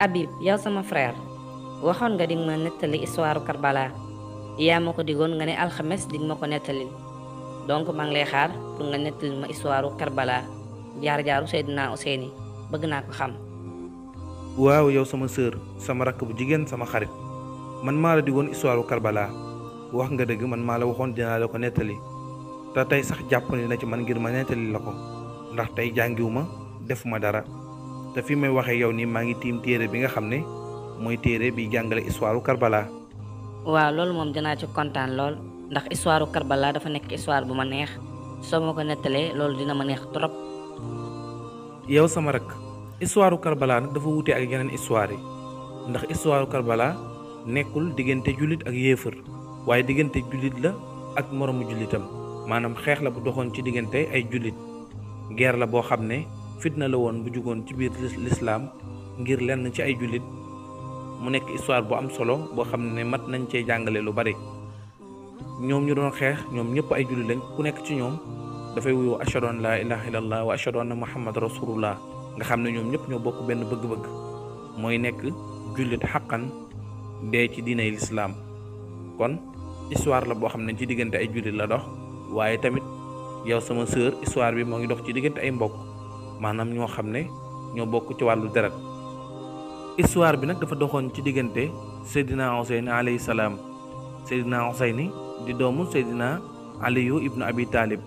Habib yow sama frère waxoon nga di ma nettali histoire Karbala yaa ma ko digoon nga ne alxames di ma ko nettali donc maa ngi lay xaar pour nga nettali ma histoire Karbala jaar-jaaru Seydina Ousseyni bëgg naa ko xam. waaw yow sama sœur sama rakk bu jigéen sama xarit man maa la digoon histoire Karbala wax nga dëgg man maa la waxoon dinaa la ko nettali te tey sax jàpp ni na ci man ngir ma nettali la ko ndax tey jàngiwuma defuma dara te fi may waxee yow nii maa ngi tiim téere bi nga xam ne mooy téere bi jàngale histoire Karbala. waaw loolu moom dinaa ci kontaan lool ndax histoire Karbala dafa nekk histoire bu ma neex soo ma ko nettalee loolu dina ma neex trop. yow sama rakk histoire Karbala nag dafa wute ak yeneen histoire yi ndax histoire Karbala nekkul diggante jullit ak yéefar waaye diggante jullit la ak moroomu jullitam maanaam xeex la bu doxoon ci diggante ay jullit guerre la boo xam ne fitna la woon bu jugoon ci biir lislaam ngir lenn ci ay jullit mu nekk histoire bu am solo boo xam ne mat nañ cee jàngale lu bari ñoom ñu doon xeex ñoom ñëpp ay jullit lañ ku nekk ci ñoom dafay wuyoo ashhadu an laa ilaha illallah wa ashhadu anna muhammad rasulullah nga xam ne ñoom ñëpp ñoo bokk benn bëgg-bëgg mooy nekk jullit xaqan dee ci diinay lislaam kon histoire la boo xam ne ci diggante ay jullit la dox waaye tamit yow sama sœur histoire bi moo ngi dox ci diggante ay mbokk maanaam ñoo xam ne ñoo bokk ci wàllu deret histoire bi nag dafa doxoon ci diggante Seydina Ousseyni alayhi salaam Seydina Ousseyni di doomu Seydina Aliyu ibnu Abi Talib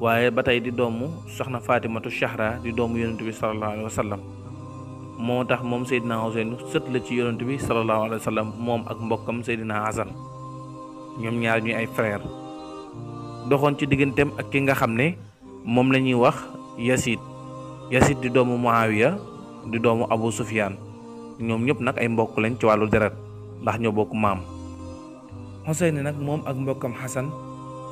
waaye ba tey di doomu soxna Fatimatu Zahra di doomu yonent bi sallallahu alayhi wa sallam moo tax moom Seydina Ousseyni sët la ci yonent bi sallallahu alayhi wa sallam moom ak mbokkam Seydina Hasan ñoom ñaar ñuy ay frère doxoon ci digganteem ak ki nga xam ne moom la ñuy wax Yasid di doomu Muawiya di doomu Abu Sufyaan ñoom ñëpp nag ay mbokk lañ ci wàllu deret ndax ñoo bokk maam. Ousseyni nag moom ak mbokkam Hasan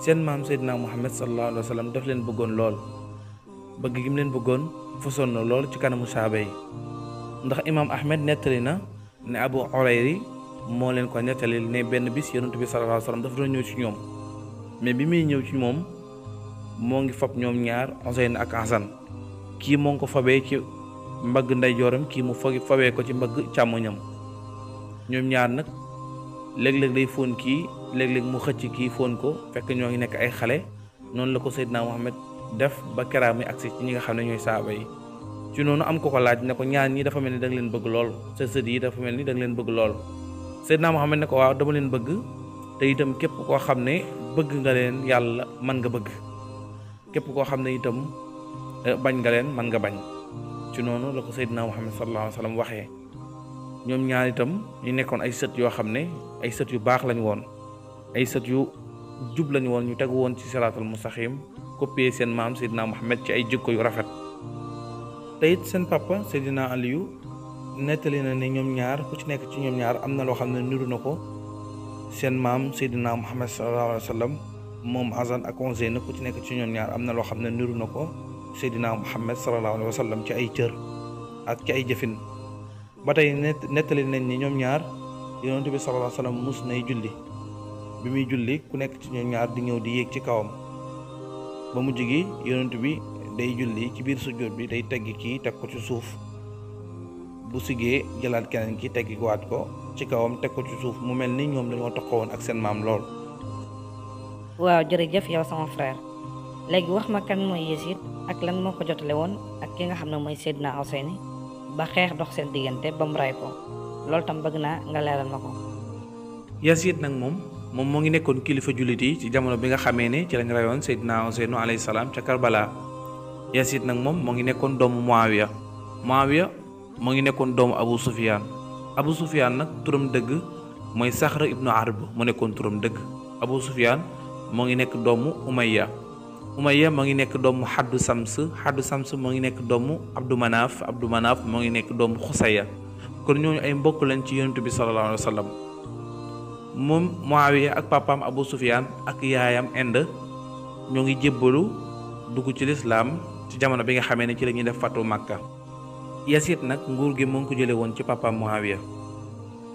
seen maam Seydina Muhammad sallallahu alayhi wa sallam daf leen bëggoon lool bëgg gi mu leen bëggoon fasoon na lool ci kanamu saaba yi ndax imaam Ahmed nettali na ne Abu Hurayra moo leen ko nettali ne benn bis yonent bi sallallahu alayhi wa sallam dafa doon ñëw ci ñoom mais bi muy ñëw ci moom moo ngi fab ñoom ñaar Ousseyni ak Hasan kii moo ngi ko fabee ci mbagg ndeyjooram kii mu fabee ko ci mbagg càmmoñam ñoom ñaar nag léeg-léeg day fóon kii léeg-léeg mu xëcc kii fóon ko fekk ñoo ngi nekk ay xale noonu la ko Seydina Muhammad def ba keraa muy agsi ci ñi nga xam ne ñooy saaba yi ci noonu am ko ko laaj ne ko ñaar ñi dafa mel ni da nga leen bëgg lool sa sët yi dafa mel ni da nga leen bëgg lool Seydina Muhammad ne ko waaw dama leen bëgg te itam képp koo xam ne bëgg nga leen yàlla mën nga bëgg képp koo xam ne itam bañ nga leen mën nga bañ ci noonu la ko Seydina Muhammad sallallahu alayhi wa sallam waxee ñoom ñaar itam ñu nekkoon ay sët yoo xam ne ay sët yu baax lañ woon ay sët yu jub lañ woon ñu tegu woon ci siraatal mustaqim copier seen maam Seydina Muhammad ci ay jikko yu rafet te it seen papa Seydina Aliyu nettali na ne ñoom ñaar ku ci nekk ci ñoom ñaar am na loo xam ne niru na ko seen maam Seydina Muhammad sallallahu alayhi wa sallam moom Hasan ak Ousseyni ku ci nekk ci ñoom ñaar am na loo xam ne niru na ko Seydina Muhammad sallallahu alayhi wa sallam ci ay cër ak ci ay jëfin ba tey nettali nañ ni ñoom ñaar yonent bi sallallahu alayhi wa sallam mus nay julli bi muy julli ku nekk ci ñoom ñaar di ñëw di yéeg ci kawam ba mujj gi yonent bi day julli ci biir sujjóot bi day teggi kii teg ko ci suuf bu sigee jëlaat keneen ki teggi waat ko ci kawam teg ko ci suuf mu mel ni ñoom dañoo taxawoon ak seen maam lool. waaw jërëjëf yow sama frère léegi wax ma kan mooy Yasid ak lan moo ko jotale woon ak ki nga xam ne mooy Seydina Ousseyni ba xeex dox seen diggante ba mu ray ko loolu tam bëgg naa nga leeral ma ko. Yasid nag moom moo ngi nekkoon kilifa jullit yi ci jamono bi nga xamee ne ci lañ rayoon Seydina Ousseyni alayhi salaam ca Karbala Yasid nag moom moo ngi nekkoon doomu Muawiya moo ngi nekkoon doomu Abu Sufyaan nag turam dëgg mooy Saxr ibnu Harb mu nekkoon turam dëgg Abu Sufyaan moo ngi nekk doomu Umayya moo ngi nekk doomu Xaddu Sams moo ngi nekk doomu Abdu Manaaf moo ngi nekk doomu Xusaya kon ñooñu ay mbokk lañ ci yonent bi sallallahu alayhi wa sallam moom Muawiya ak papaam Abu Sufyaan ak yaayam Hind ñoo ngi jébbalu dugg ci lislaam ci jamono bi nga xamee ne ci la ñuy def fatu Makka Yasid nag nguur gi moo ngi ko jële woon ci papaam Muawiya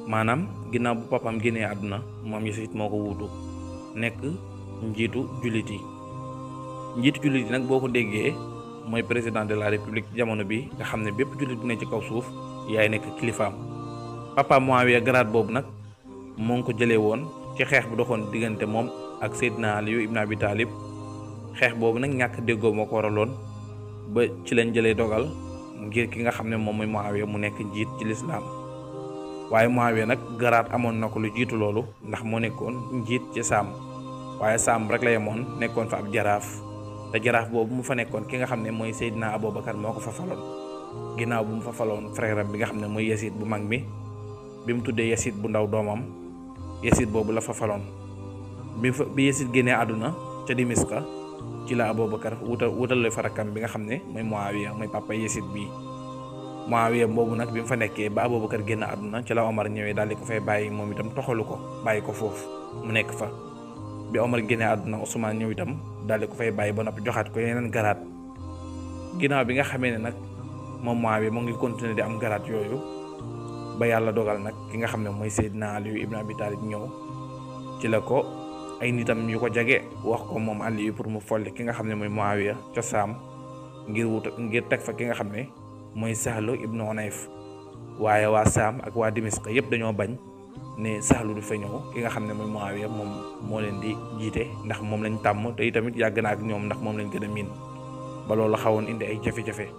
maanaam ginnaaw bu papaam génnee àdduna moom Yasid moo ko wuutu nekk njiitu jullit yi nag boo ko déggee mooy président de la république jamono bi nga xam ne bépp jullit bu ne ci kaw suuf yaay nekk kilifaam. papa Muawiya garaat boobu nag moo ngi ko jëlee woon ci xeex bu doxoon diggante moom ak Seydina Aliyu ibn Abi Talib. xeex boobu nag ñàkk déggoo moo ko waraloon ba ci lañ jëlee dogal ngir ki nga xam ne moom mooy Muawiya mu nekk njiit ci lislaam. waaye Muawiya nag garaat amoon na ko lu jiitu loolu ndax moo nekkoon njiit ci Saam, waaye Saam rek la yemoon nekkoon fa ab jaraaf, te jaraaf boobu mu fa nekkoon ki nga xam ne mooy Seydina Abubakar moo ko fa faloon. ginnaaw bu mu fa faloon frère am bi nga xam ne mooy Yasid bu mag mi mu tuddee Yasid bu ndaw doomam, Yasid boobu la fa faloon. bi Yasid génnee àdduna ca Dimiska ci la Abubakar wutal fa rakkam bi nga xam ne mooy Muawiya mooy papa Yasid bii. Muawiya boobu nag bi mu fa nekkee ba Abubakar génn àdduna ci la Omar ñëwee daal di ko fay bàyyi, moom itam toxalu ko bàyyi ko foofu mu nekk fa. bi Omar génnee àdduna Usmaan ñëw itam daal di ko fay bàyyi ba noppi joxaat ko yeneen garaat. ginnaaw bi nga xamee ne nag moom Muawiya mu ngi continuer di am garaat yooyu ba yàlla dogal nag ki nga xam ne mooy Seydina Aliyu ibn Abi Talib ñëw, ci la ko ay nitam yu ko jege wax ko moom Aliyu pour mu folli ki nga xam ne mooy Muawiya ca Saam ngir teg fa ki nga xam ne mooy Sahlu ibnu Hunayf. waaye waa Saam ak waa Dimisqa yëpp dañoo bañ ne Sahlu du fa ñëw, ki nga xam ne mooy Muawiya moom moo leen di jiite ndax moom lañ tàmm te itamit yàgg na ak ñoom ndax moom lañ gën a miin, ba loolu xawoon indi ay jafe-jafe.